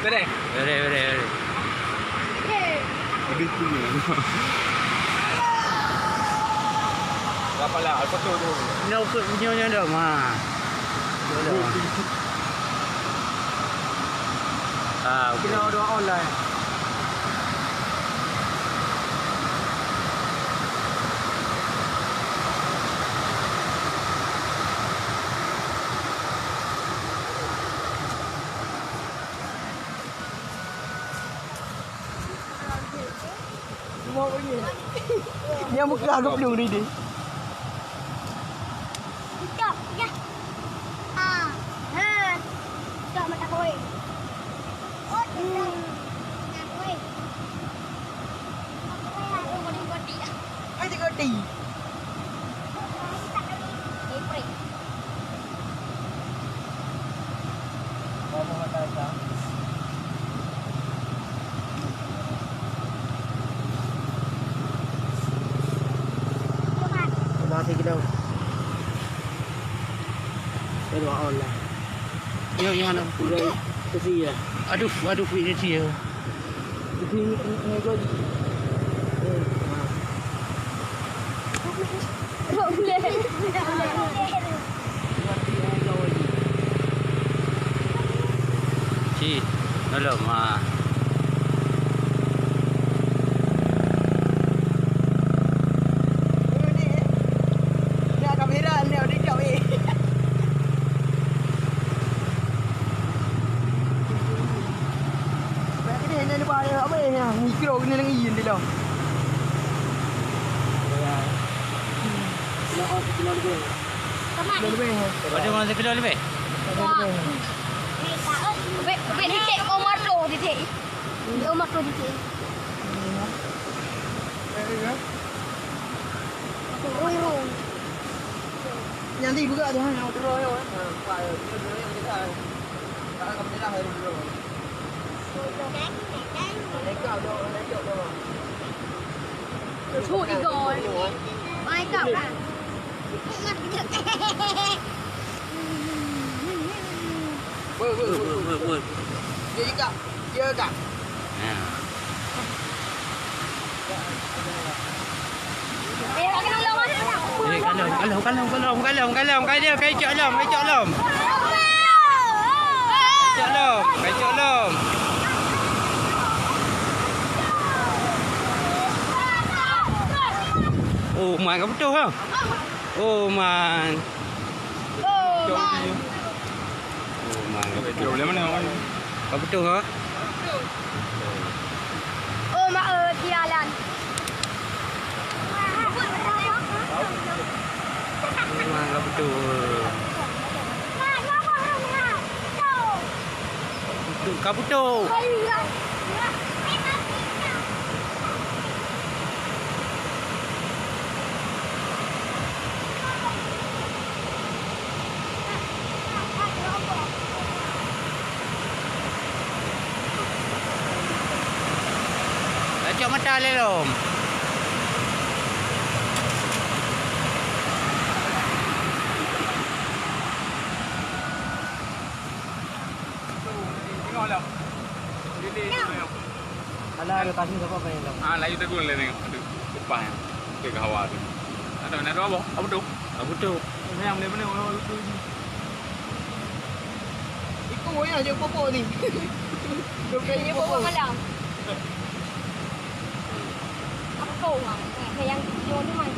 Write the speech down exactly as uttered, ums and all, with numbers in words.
Boleh? Boleh, boleh, boleh. Lebih punya. Berapa lah? Satu tu. Nyoe ke, nyoe, nyoe dah, ma. Nyoe dah. Ah, okey. Kena doa online. Nyang buka goblong ni deh. Stop, ya. Ha. Ha. Stop mata boy. Oh, stop. Mata boy. Ai, tengok di. Terima kasih kita. Saya doa Allah. Ya, ya, anak. Udah, kesian. Aduh, aduh, ini dia. Ci, tolong, ha. Nak kamera, nak di jauh, eh. Bèk keudeh nyan leubeh, apa, eh, mikro keuneuk lagi di dalam. Kilo leubeh. Ada orang sekilo leubeh? Kilo leubeh. Bèk, bèk titik Omar tu titik. Omar tu titik. Rung, rung. Nyan di buka tu, ha, yang dulu, ya, ha, buka, ya, dulu, dulu, ya, kita, ha. Tak akan menyerah, ya, dulu. Chu igol. Mai kau kan. Woi, woi, woi, woi, woi. Dia juga. Ya. Ya. Eh, kalon, kalon, kalon, kalon, kalon, kai dia, kai cok lom, kai cok lom. Kai cok lom, kai cok lom. Oh, man, ka beutôi, ha? Oh, man. Oh, man. Oh, man, ka beutôi. Ka beutôi, ha? Oh, ma, eh, sialan. Oh, man, ka beutôi. Ka beutôi. Tacok mata lé lom. Tengok lah. Alah, ada tadi siapa main lah. Ah, layu tegun lah ni. Aduh, lepas ya. Okey, ke hawa tu. Ada mana tu apa? Apa tu? Apa tu? Sayang boleh mana orang tu. Iku ya je popo ni. Dia popo malam. Apa tu? Yang video tu main.